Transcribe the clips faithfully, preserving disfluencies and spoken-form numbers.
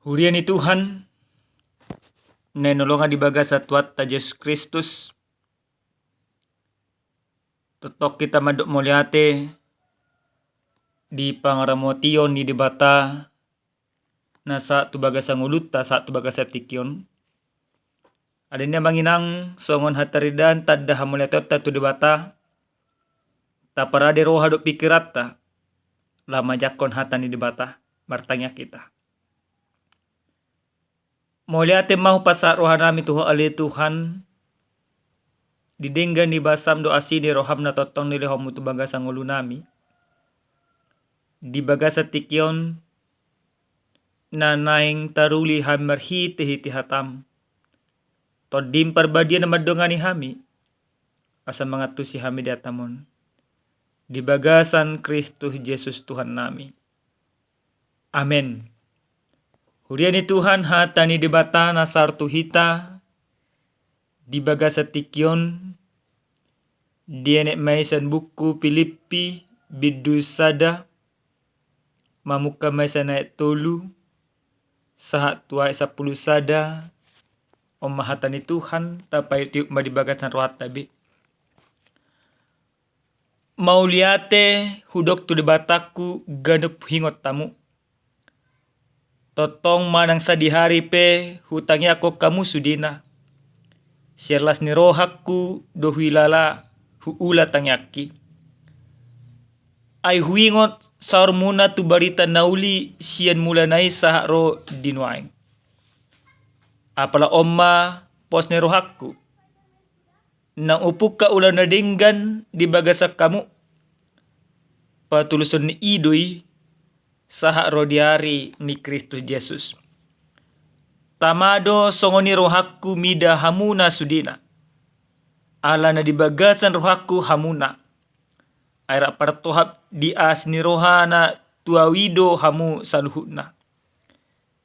Huria ni Tuhan, na hinaholongan di bagasan Tuhanta Jesus Kristus, tongtong hita mandok mauliate di pangaramotion ni Debata na sahat tu bagasan ngolunta, sahat tu bagasan tingki on. Ate, amang inang, songon hataridaan tanda hamauliateonta tu Debata, taparade roha dohot pingkiranta laho manjangkon hata ni Debata. Martangiang hita. Mauliate ma hupasahat rohanami tu Ho ale Tuhan, di denggan ni basam dohot asi ni roham na tongtong nilehonmu tu bagasan ngolunami. Di bagasan tingki on na naeng taruli hami marhitehite hatam. Tondim Parbadia na mandongani hami, asa mangantusi hami di atam on. Di bagasan Kristus Jesus Tuhannami. Amen. Huria ni Tuhan, hata ni Debata na sahat tu hita di bagasan tingki on, dienet ma i sian buku Pilippi bindu sada, mamungka ma i sian ayat tolu sahat tu ayat sampulu sada. On ma hata ni Tuhan, tapaihutihut ma di bagasan rohanta be. Mauliate hudok tu Debatangku ganup huingot hamu. Tongtong manang sadihari pe hutangiangkon hamu sudena. Sian las ni rohangku do huilala huula tangiangki. Ai huingot saurmuna tu barita na uli sian mulana i sahat ro di nuaeng. Apala on ma pos ni rohangku. Naung hupungka ulaon na denggan di bagasan hamu, patuluson ni i do i sahat ro di ari ni Kristus Jesus. Tama do songon i rohangku mida hamuna sudena. Alana di bagasan rohangku hamuna. Ai rap partohap di asi ni rohana tu ahu i do hamu saluhutna.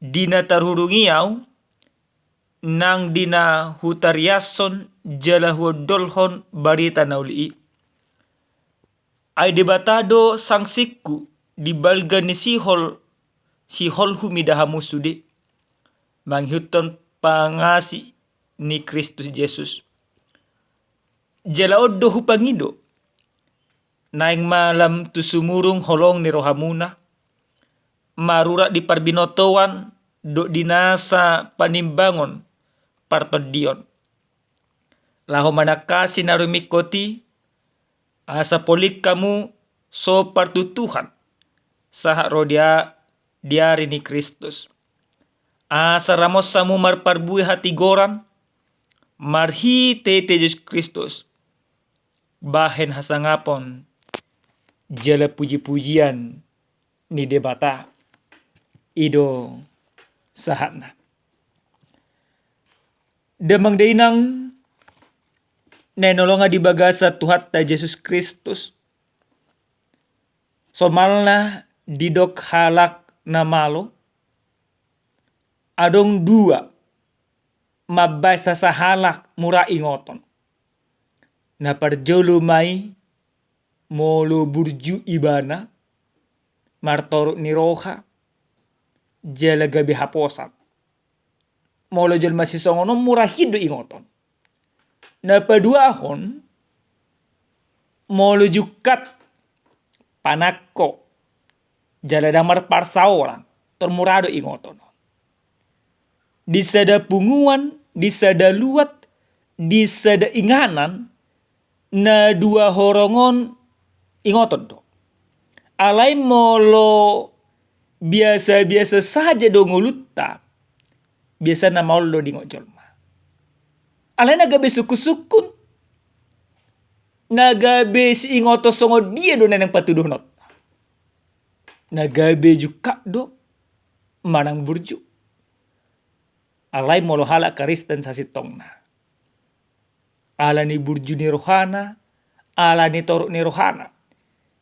Di na tarhurung i ahu, nang di na hutariashon jala huondolhon barita na uli i. Ai Debata do sangsingku di balga ni sihol, siholhu mida hamu sude, mangihuthon pangasi ni Kristus Jesus. Jala on do hupangido, naeng ma lam tu sumurung holong ni rohamuna, marurat di parbinotoan dohot di nasa panimbangon partondion. Laho manangkasi na rumingkot i, asa polin hamu so partutuhan, sahat ro di a-, di ari ni Kristus. Asa ramos hamu marparbue hatigoran, marhitehite Jesus Kristus, bahen hasangapon jala pujipujian ni Debata. I do sahatna. Damang dainang na hinaholongan di bagasan Tuhanta Jesus Kristus, somalna didok halak na malo, adong dua mambahen sasahalak mura ingoton. Na parjolo ma i molo burju ibana, martorop ni roha, jala gabe haposan. Molo jolma sisongon on mura hian do ingoton. Na paduahon, molo jungkat, panangko, jala ndang marparsaoran, tor mura do ingoton. Di sada punguan, di sada luat, di sada inganan, na dua horong on ingoton do. Alai molo biasa-biasa saja do ngolunta, biasana maol do diingot jolma. Alai na gabe sungkun-sungkun, na gabe siingoton songon dia do na naeng patuduhononta. Na gabe jungkat do manang burju. Alai molo halak Kristen sasintongna, ala ni burju ni rohana, ala ni torop ni rohana,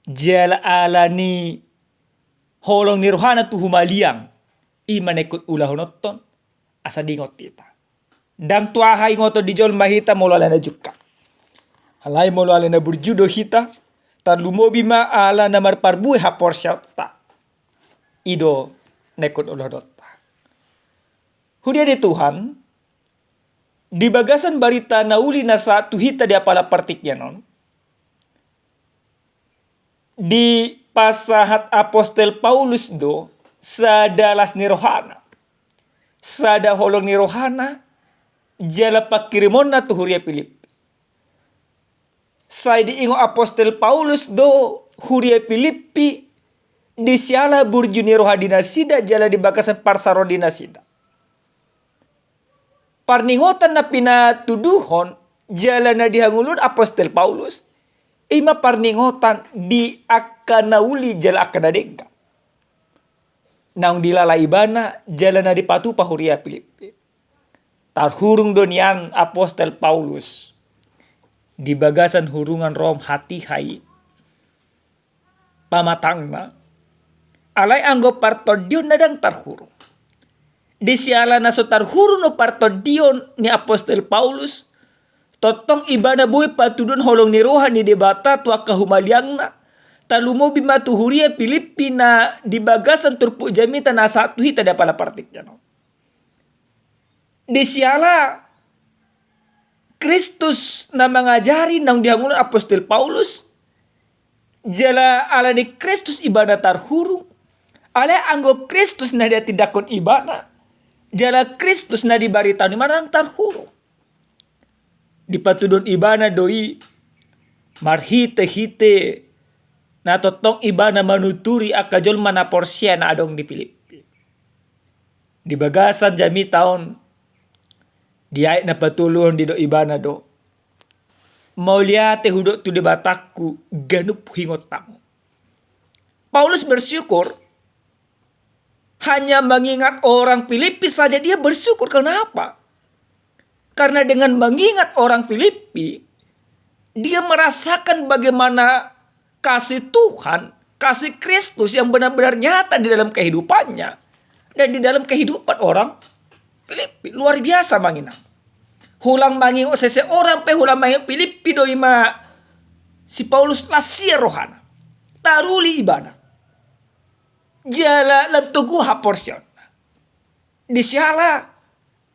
jala ala ni holong ni rohana tu humaliang, i ma na ingkon ulahononton asa diingot hita. Ndang tu aha ingoton di jolma hita molo ala na jungkat. Alai molo ala na burju do hita, tarlumobi ma ala na marparbue haporseaonta, i do na ingkon ulahononta. Huria ni Tuhan, di bagasan barita na uli na sahat tu hita di apala partingkian on, dipasahat apostel Paulus do sada las ni rohana, sada holong ni rohana, jala pangkirimonna tu huria Pilippi. Sai diingot apostel Paulus do huria Pilippi di siala burju ni roha di nasida jala di bagasan parsaroan di nasida. Parningotan na pinatuduhon jala na dihangoluhon apostel Paulus, i ma parningotan di angka na uli jala angka na denggan. Naung dilala ibana jala na dipatupa huria Pilippi. Tarhurung do nian apostel Paulus di bagasan hurungan Rom hatiha i pamatangna, alai anggo partondionna ndang tarhurung. Di siala na so tarhurung do partondion ni apostel Paulus, tongtong ibana boi patuduhon holong ni roha ni Debata tu angka humaliangna, tarlumobi ma tu huria Pilippi na di bagasan turpuk jamita na sahat tu hita di apala partingkian on. Di siala Kristus na mangajari naung dihangoluhon apostel Paulus, jala ala ni Kristus ibana tarhurung, alai anggo Kristus na dihatindanghon ibana, jala Kristus na dibaritahon ibana ndang tarhurung. Dipatuduhon ibana do i marhitehite na tongtong ibana manuturi angka jolma na porsea na adong di Pilippi. Di bagasan jamita on, di ayat na patoluhon didok ibana do, mauliate hudok tu Debatangku ganup huingot hamu. Paulus bersyukur, hanya mengingat orang Pilippi saja dia bersyukur. Kenapa? Karena dengan mengingat orang Pilippi, dia merasakan bagaimana kasih Tuhan, kasih Kristus yang benar-benar nyata di dalam kehidupannya dan di dalam kehidupan orang Pilippi. Luar biasa, amang inang. Hulang mangingot seseorang pe, hulang mangingot Pilippi do i ma si Paulus, las ia rohana, taruli ibana, jala lam togu haporseaonna. Di siala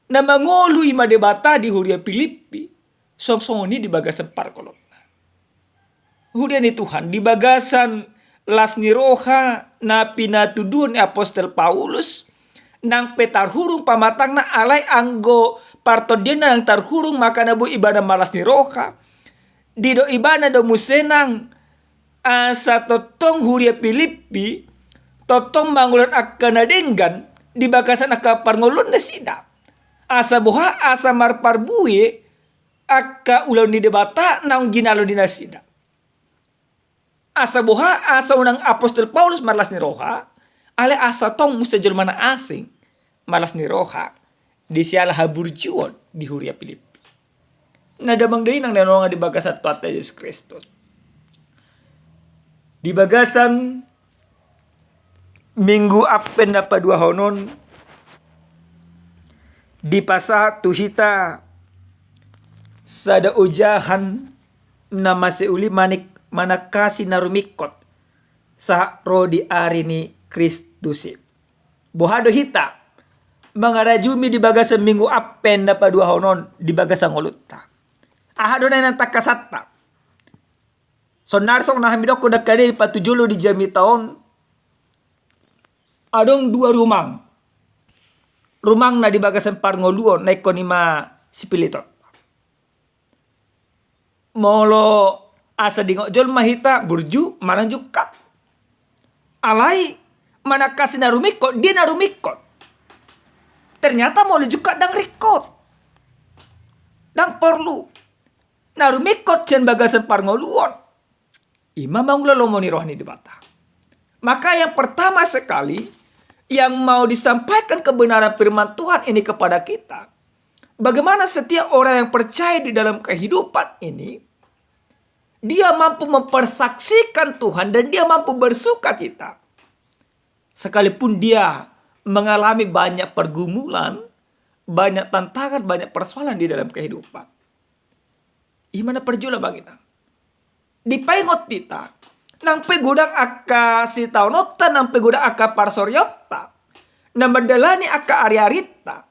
na mangolu i ma Debata di huria Pilippi, songon i di bagasan parngoluonna. Huria ni Tuhan, di bagasan las ni roha na pinatuduhon ni apostel Paulus, nang pe tarhurung pamatangna, alai anggo partondionna ndang tarhurung, makana boi ibana marlas ni roha. Didok ibana do muse nang, asa tongtong huria Pilippi tongtong mangulahon angka na denggan di bagasan angka parngoluon nasida. Asa boha? Asa marparbue angka ulaon ni Debata naung jinalo di nasida. Asa boha? Asa unang apostel Paulus marlas ni roha, alai asa tong muse jolma na asing marlas ni roha di siala haburjuon di huria Pilippi. Na damang dainang na hinaholongan di bagasan Tuhanta Jesus Kristus, di bagasan Minggu Advent na paduahon on, dipasahat tu hita sada ojahan na mansai uli manik-, manangkasi na rumingkot sahat ro di ari ni Kristus i. Boha do hita mangarajumi di bagasan Minggu Advent na paduahon on di bagasan ngolunta? Aha do na inang tangkasanta? Saonari songon na hami dokkon dangka dia, patujolo di jamita on adong dua rumang. Rumang na di bagasan parngoluon, na ingkon i ma sipiliton. Molo asa diingot jolma hita, burju manang jungkat. Alai manangkasi na rumingkot, dia na rumingkot? Ternyata molo jungkat ndang ringkot, ndang porlu. Na rumingkot sian bagasan parngoluon, i ma mangula lomo ni roha ni Debata. Maka yang pertama sekali yang mau disampaikan kebenaran firman Tuhan ini kepada kita, bagaimana setiap orang yang percaya di dalam kehidupan ini, dia mampu mempersaksikan Tuhan dan dia mampu bersukacita sekalipun dia mengalami banyak pergumulan, banyak tantangan, banyak persoalan di dalam kehidupan. I ma na parjolo, amang inang. Dipaingot hita, nang pe godang angka sitaononta, nang pe godang angka parsorianta na mandalani angka ariarinta,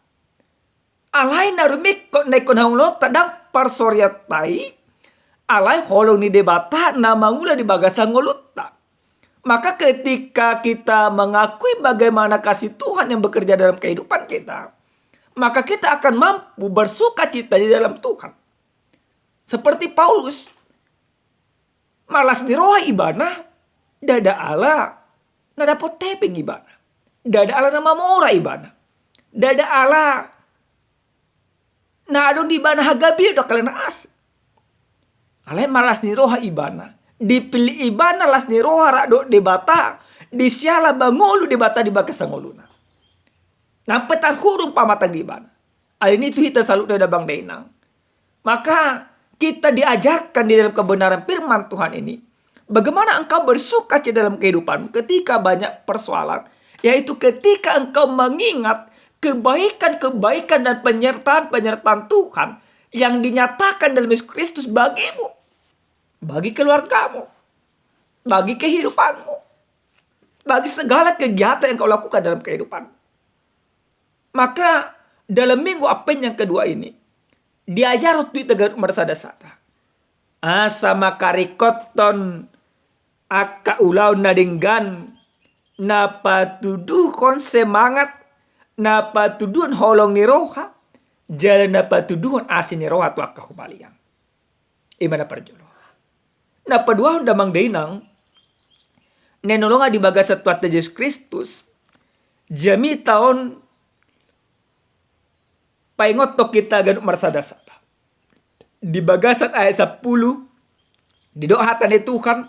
Alai na rumingkot na ingkon haulaonta ndang parsorianta i, alai holong ni Debata na mangula di bagasan ngolunta. Maka ketika kita mengakui bagaimana kasih Tuhan yang bekerja dalam kehidupan kita, maka kita akan mampu bersukacita di dalam Tuhan. Seperti Paulus, marlas ni roha ibana, ndada ala na dapot hepeng ibana, ndada ala na mamora ibana, ndada ala na adong di ibana hagabeon dohot angka na asing. Alai marlas ni roha ibana, dipillit ibana las ni roha rap dohot Debata, disiala mangolu Debata di bagasan ngoluna. Nang pe tarhurung pamatang ibana. Alani i tu hita saluhutna damang dainang, maka kita diajarkan di dalam kebenaran firman Tuhan ini, bagaimana engkau bersukacita dalam kehidupan ketika banyak persoalan, yaitu ketika engkau mengingat kebaikan-kebaikan dan penyertaan-penyertaan Tuhan yang dinyatakan dalam Yesus Kristus bagimu, bagi keluargamu, bagi kehidupanmu, bagi segala kegiatan yang kau lakukan dalam kehidupan. Maka dalam Minggu Advent yang kedua ini, diajarhon tu hita ganup marsada-sada asa mangkaringkothon angka ulaon na denggan, na patuduhon semangat, na patuduhon holong ni roha, jala na patuduhon asi ni roha tu angka humaliang. I ma na parjolo. Na paduahon damang dainang, na hinaholongan di bagasan Tuhanta Jesus Kristus, jamita on paingothon hita ganup marsada-sada. Di bagasan ayat sampulu, didok hata ni Tuhan,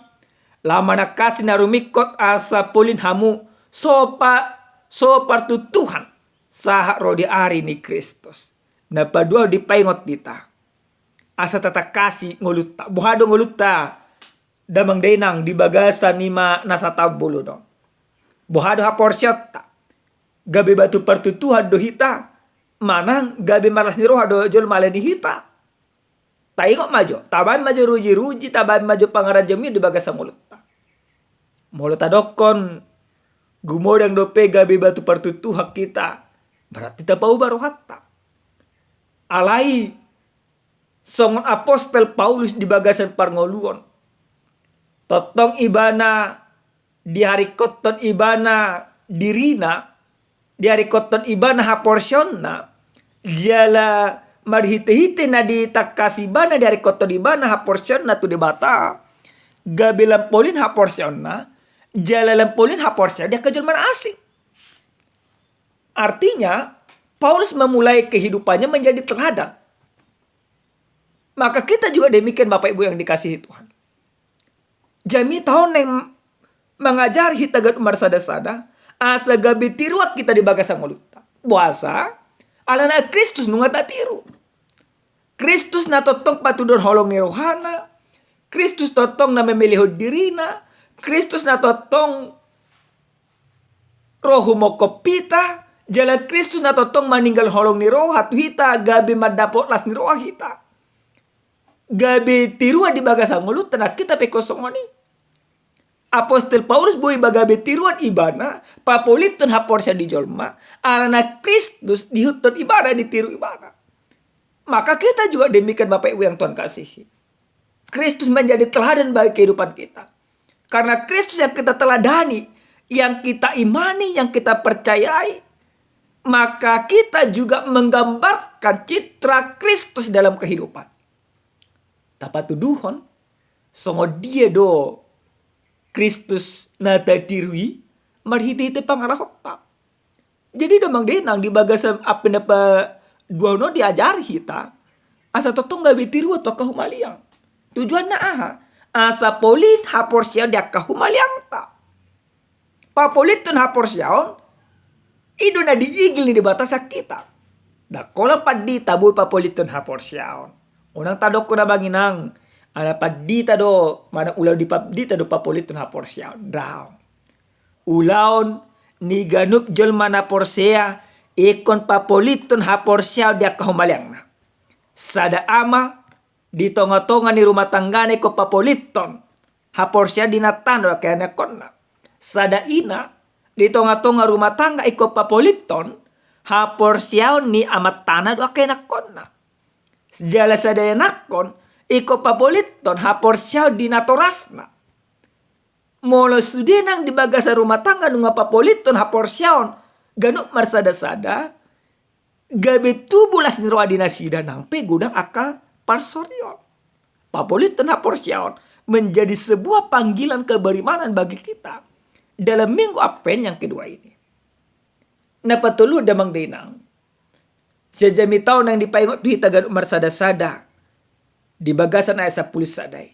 laho manangkasi na rumingkot asa polin hamu so pa-, so partuntuhan sahat ro di ari ni Kristus. Na paduahon dipaingot hita asa tatangkasi ngolunta. Boha do ngolunta damang dainang di bagasan i ma na sataon bolon on? Boha do haporseaonta? Gabe batu partuntuhan do hita manang gabe marlas ni roha do jolma alani hita? Taingot ma jo, tabaen ma jo ruji-ruji, tabaen ma jo pangarantomion di bagasan ngolunta. Molo tadokhon gumodang dope gabe batu partuntuhan hita, berarti tapauba rohanta. Alai songon apostel Paulus di bagasan parngoluon, tongtong ibana diharingkothon ibana dirina, diharingkothon ibana haporseaonna, jala marhite-hite na ditangkas ibana, diharingkothon ibana haporseaonna tu Debata, gabe lam polin haporseaonna, jala lam polin haporseaon di angka jolma na asing. Artinya, Paulus memulai kehidupannya menjadi teladan. Maka kita juga demikian, Bapak Ibu yang dikasihi Tuhan. Jamita on naeng mangajari hita ganup marsada-sada, asa gabe tiruan hita di bagasan ngolunta. Boasa? Alana Kristus nunga tatiru. Kristus na tongtong patuduhon holong ni rohana, Kristus tongtong na mamelehon dirina, Kristus na tongtong ro humongkop hita, jala Kristus na tongtong maninggalhon holong ni roha tu hita, gabe mandapot las ni roha hita. Gabe tiruan di bagasan ngolunta, nang hita pe ingkon songon i. Apostel Paulus boi ma gabe tiruan ibana, papolithon haporseaon di jolma, alana Kristus diihuthon ibana, ditiru ibana. Maka kita juga demikian, Bapak Ibu yang Tuhan kasihi. Kristus menjadi teladan bagi kehidupan kita. Karena Kristus yang kita teladani, yang kita imani, yang kita percayai, maka kita juga menggambarkan citra Kristus dalam kehidupan. Tapatuduhon songon dia do Kristus na tatiru i marhite-hite pangalahonta. Jadi damang dainang, di bagasan Advent na paduahon on diajari hita asa tongtong gabe tiruan tu angka humaliang. Tujuanna aha? Asa polin haporseaon di angka humaliangta. Papolithon haporseaon, i do na diigil ni Debata sian hita. Ndang holan pandita boi papolithon haporseaon. Unang tadokhon, amang inang, ala pandita do, manang ulaon ni pandita do papolithon haporseaon. Daong. Ulaon ni ganup jolma na porsea ingkon papolithon haporseaon di angka humaliangna. Sada ama di tonga-tonga ni rumah tanggana ingkon papolithon haporseaon di inantana dohot angka ianakhonna. Sada ina di tonga-tonga rumah tangga ingkon papolithon haporseaon ni amantana dohot angka ianakkonna. Jala sada ianakkon ingkon papolithon haporseaon di natorasna. Molo sude nang di bagasan rumah tangga nunga papolithon haporseaon ganup marsada-sada, gabe tubu las ni roha di nasida nang pe godang angka parsorion. Papolithon haporseaon menjadi sebuah panggilan keberimanan bagi kita dalam minggu Advent yang kedua ini. Na patoluhon damang dainang, sian jamita on naeng dipaingot tu hita ganup marsada-sada di bagasan ayat sampulu sada i.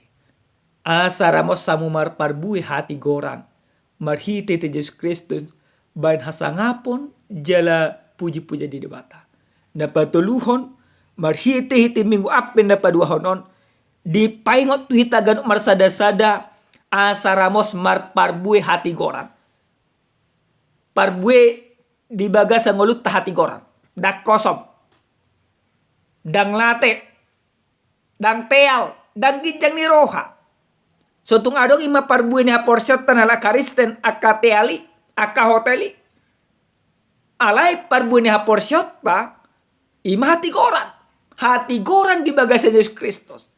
Asa ramos hamu marparbue hatigoran marhite-hite Jesus Kristus, baen hasangapon jala puji-pujian di Debata. Na patoluhon, marhite-hite minggu Advent na paduahon on, dipaingot tu hita ganup marsada-sada, asa ramos marparbue hatigoran. Parbue di bagasan ngolunta hatigoran. Ndang hosom. Ndang late. Ndang teal. Ndang ginjang ni roha. So tung adong i ma parbue ni haporseaonta na ala Kristen, angka teal i, angka hotel i. Alai parbue ni haporseaonta, i ma hatigoran. Hatigoran di bagasan Jesus Kristus.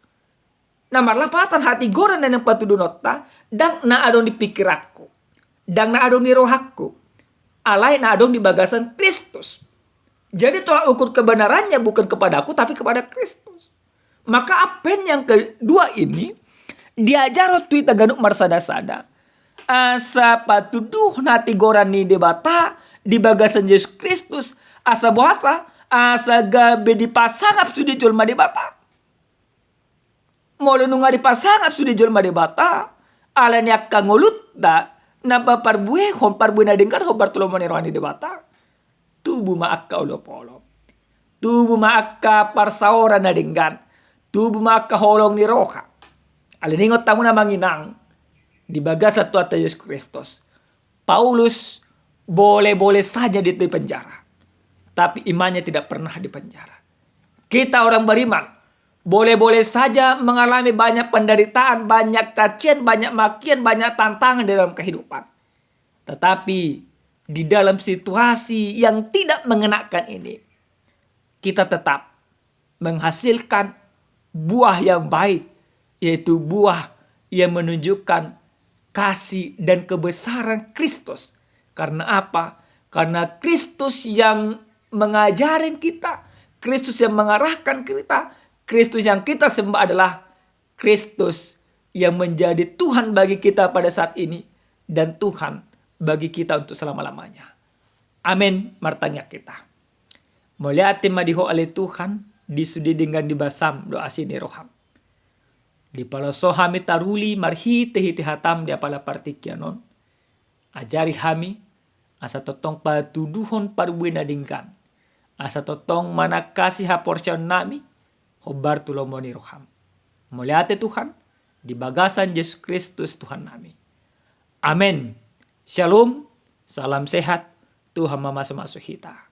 Na marlapatan hatigoran na naeng patuduhononta, ndang na adong di pikiranku, ndang na adong di rohangku, alai na adong di bagasan Kristus. Jadi tolak ukur kebenarannya bukan kepadaku, tapi kepada Kristus. Maka Advent yang kedua ini diajarhon tu hita ganup marsada-sada, asa patuduhon hatigoran ni Debata di bagasan Jesus Kristus, asa boasa, asa gabe dipasangap sude jolma Debata. Molo nunga dipasangap sude jolma Debata, ala ni angka ngolunta na paparbuehon parbue na denggan hombar tu lomo ni roha ni Debata, tubu ma angka olop-olop. Tubu ma angka parsaoran na denggan. Tubu ma angka holong ni roha. Alani i ingot hamu damang dainang, di bagasan Tuhanta Jesus Kristus, Paulus boleh-boleh saja di, di penjara, tapi imannya tidak pernah di penjara. Kita orang beriman boleh-boleh saja mengalami banyak penderitaan, banyak cacian, banyak makian, banyak tantangan di dalam kehidupan. Tetapi di dalam situasi yang tidak mengenakan ini, kita tetap menghasilkan buah yang baik, yaitu buah yang menunjukkan kasih dan kebesaran Kristus. Karena apa? Karena Kristus yang mengajarin kita, Kristus yang mengarahkan kita, Kristus yang kita sembah adalah Kristus yang menjadi Tuhan bagi kita pada saat ini dan Tuhan bagi kita untuk selama-lamanya. Amin. Martangiang hita. Mauliate ma di Ho ale Tuhan, di sude denggan ni basam dohot asi ni roham. Dipaloas Ho hami taruli marhite-hite hatam di apala partingkian on. Ajari hami, asa tongtong patuduhon parbue na denggan, asa tongtong manangkasi haporseaonnami hombar tu lomo ni roham. Mauliate Tuhan, di bagasan Jesus Kristus Tuhannami. Amen. Shalom, salam sehat, Tuhan mamasu-masu hita.